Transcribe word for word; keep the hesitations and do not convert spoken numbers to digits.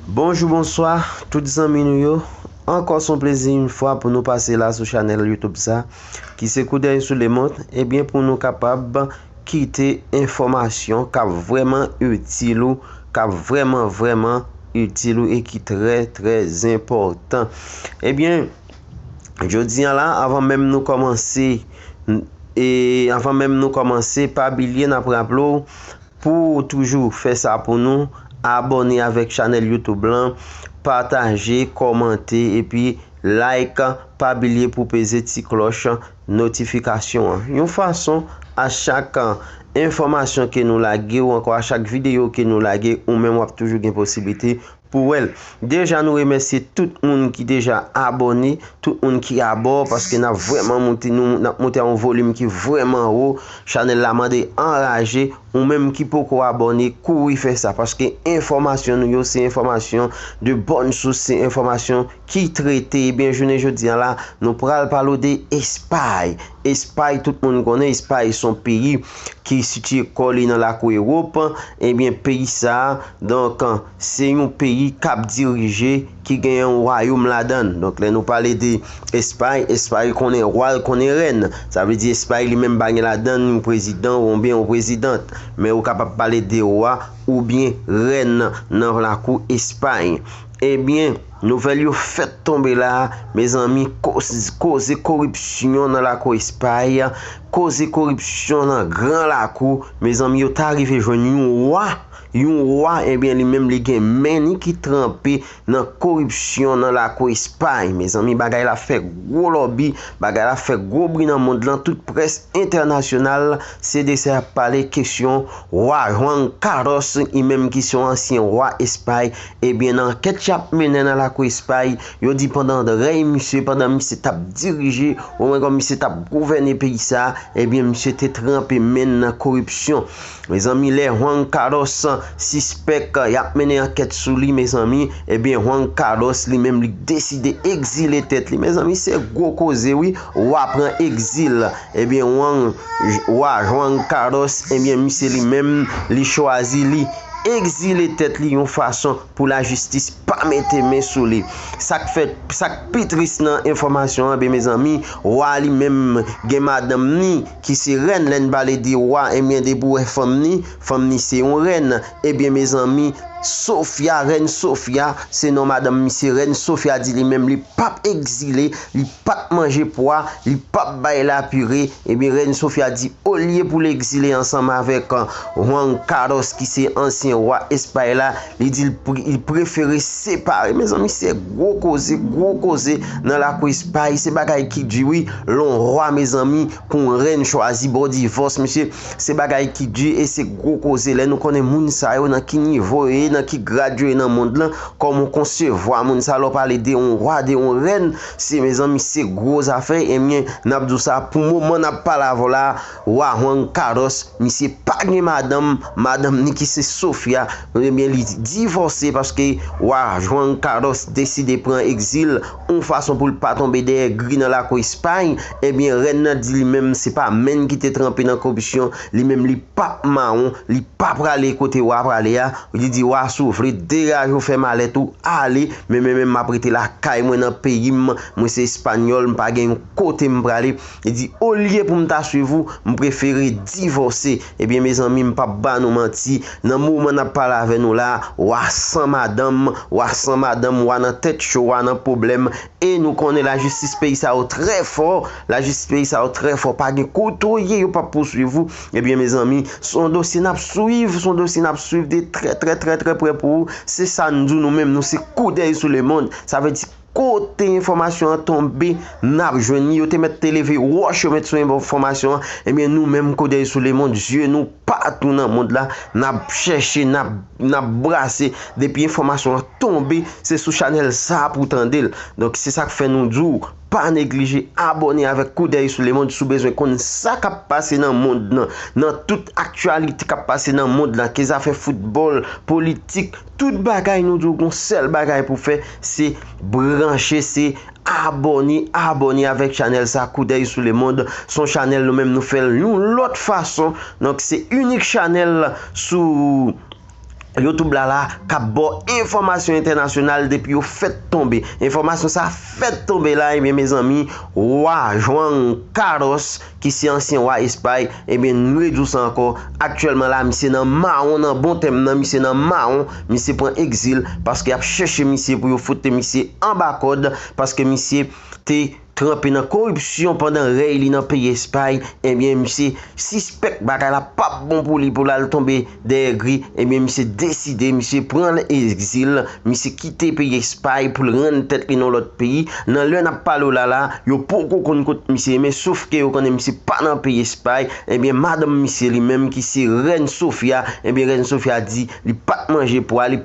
Bonjou, bonswa, tout zanmi nou yo. Ankò se yon plezi yon fwa pou nou pase la sou chanèl YouTube sa, ki se Koudèy sou Lemond, ebyen pou nou kapab kite enfòmasyon k ap vrèman itil ou, k ap vrèman, vrèman itil ou e ki trè, trè enpòtan. Ebyen, jodi a la, avan menm nou kòmanse, e avan menm nou kòmanse, pa bliye n ap raple w, pou w toujou fè sa pou nou, abòne avèk chanèl YouTube lan, pataje, kòmante, epi like, pa bliye pou peze ti klòch notifikasyon an. Yon fason, a chak enfòmasyon ke nou lage, ou ankò a chak videyo ke nou lage, ou menm w ap toujou gen posiblite pou wè l. Deja, nou remèsye tout moun ki deja abòne, tout moun ki abò, paske n ap vrèman moute, nou, n ap moute a yon volim ki vrèman wo. Chanèl la mande anraje, ou menm ki poko abòne, kouri fè sa, paske enfòmasyon nou yo, se enfòmasyon de bòn sous, se enfòmasyon ki trete. Ebyen, jounen jodi a la, nou pral pale w de Espay. Espay, tout moun konnen, Espay se yon peyi ki sitiye kò li nan lakou Ewòp. Ebyen, peyi sa a, donk, se yon peyi k ap dirije, ki gen yon wayòm ladan l. Donk, lè nou pale de Espay, Espay konnen wa l, konnen rèn. Sa vle di Espay li menm pa gen ladan l yon prezidan oubyen yon prezidant. Men ou kapab pale de wa oubyen rèn nan lakou Espay. Ebyen, nouvèl yo fèk tonbe la, mezanmi, koz-, koze koripsyon nan lakou Espay, koze koripsyon nan gran lakou, mezanmi, yo ta rive jwenn yon wa, yon wa, ebyen, li menm li gen men ni ki tranpe nan koripsyon nan lakou Espay. Mezanmi, bagay la fè gwo lòbi, bagay la fè gwo bri nan mond lan, tout près entènasyonal, se de sa y ap pale, kesyon wa Juan Carlos, li menm ki se yon ansyen wa Espay, ebyen, nan ankèt y ap mennen nan lakou Espay, yo di pandan rèy misye, pandan misye t ap dirije, ou mwen kòm misye t ap gouvène peyi sa, ebyen, misye te tranpe men l nan koripsyon. Mezanmi, lè Juan Carlos sispèk y ap mennen ankèt sou li, mezanmi, ebyen, Juan Carlos li menm li deside egzile tèt li. Mezanmi, se gwo koze, wi. Wa pran egzil. Ebyen, Juan, wa Juan Carlos, ebyen, misye li menm, li chwazi li egzile tèt li yon fason pou lajistis pa mete men sou li. Sa k fè, sa k pi tris nan enfòmasyon an, ben, mezanmi, wa li menm gen madanm ni ki se rèn, lè n pale de wa, ebyen, depi w wè fanm ni, fanm ni se yon rèn. Ebyen, mezanmi, Sofia, rèn Sofia, se non madanm misye, rèn Sofia di li menm li p ap egzile, li p ap manje pwa, li p ap bay lapire. Ebyen, rèn Sofia di, olye pou l egzile ansanm avèk, euh, Juan Carlos, ki se ansyen wa Espay la, li di l pre-, li prefere separe. Mezanmi, se gwo koze, gwo koze nan lakou Espay. Se bagay ki di, wi, lè yon wa, mezanmi, pou yon rèn chwazi ba w divòs, mesye, se bagay ki di e se gwo koze. Lè nou konnen moun sa yo, nan ki nivo yo ye, nan ki grad yo ye nan mond lan, kòman w konsevwa moun sa yo, lè w pale de yon wa, de yon rèn, se, mezanmi, se gwo zafè. Ebyen, n ap di w sa, pou moman n ap pale avè w la, wa Juan Carlos, misye pa gen madanm, madanm ni ki se Sofia, ebyen, li divòse paske wa Juan Carlos deside pran egzil, yon fason pou l pa tonbe dèyè gri nan lakou Espay. Ebyen, rèn nan di li menm se pa men l ki te tranpe nan koripsyon, li menm li p ap mawon, li pa prale kote wa prale a. Li di wa, si w vle degaje w, fè malèt ou, ale, men, men, men m ap rete lakay mwen nan peyi m, mwen se espanyòl, m pa gen yon kote m prale. Li di, olye pou m ta swiv ou, m prefere divòse. Ebyen, mezanmi, m p ap ba nou manti, nan moman n ap pale avè nou la, wa san madanm, wa san madanm, wa nan tèt cho, wa nan pwoblèm, e nou konnen lajistis peyi sa yo trè fò, lajistis peyi sa yo trè fò, pa gen kote w ye, yo p ap pouswiv ou. Ebyen, mezanmi, se yon dosye n ap swiv, se yon dosye n ap swiv de trè, trè, trè, trè prè pou ou. Se sa n di w nou menm, nou se Koudèy sou Lemond. Sa vle di kote enfòmasyon an tonbe, n ap jwenn li. Yo te mèt te leve wòch, yo mèt sou enfòmasyon an. Ebyen, nou menm, Koudèy sou Lemond, zye nou patou nan mond la, n ap chèche, n ap, n ap brase. Depi enfòmasyon an tonbe, se sou chanèl sa a pou w tande l. Donk, se sa k fè nou di w, pa neglije abòne avèk Koudèy sou Lemond si w bezwen konn sa k ap pase nan mond lan, nan tout aktyalite k ap pase nan mond lan, ke zafè foutbòl, politik, tout bagay, nou di w gon sèl bagay pou w fè, se branche, se abòne, abòne avèk chanèl sa, Koudèy sou Lemond. Se yon chanèl nou menm nou fè l yon lòt fason. Donk, se inik chanèl sou YouTube la la k ap ba w enfòmasyon entènasyonal depi yo fèk tonbe. Enfòmasyon sa fèk tonbe la, ebyen, mezanmi, wa Juan Carlos, ki se ansyen wa Espay, ebyen, nou redi w sa ankò. Aktyèlman la, misye nan mawon, nan bon tèm nan, misye nan mawon, misye pran egzil, paske y ap chèche misye pou yo fout misye anba kòd, paske misye te tranpe nan koripsyon pandan rèy li nan peyi Espay, ebyen, misye sispèk bagay la p ap bon pou li pou l al tonbe dèyè gri, ebyen, misye deside, misye pran egzil, misye kite peyi Espay pou l rann tèt li nan lòt peyi. Nan lè n ap pale w la la, yo poko konn kot misye ye, men sof ke yo konnen misye pa nan peyi Espay, ebyen, madanm misye li menm ki se Rèn Sofia, ebyen, Rèn Sofia di li pa t manje pwa, li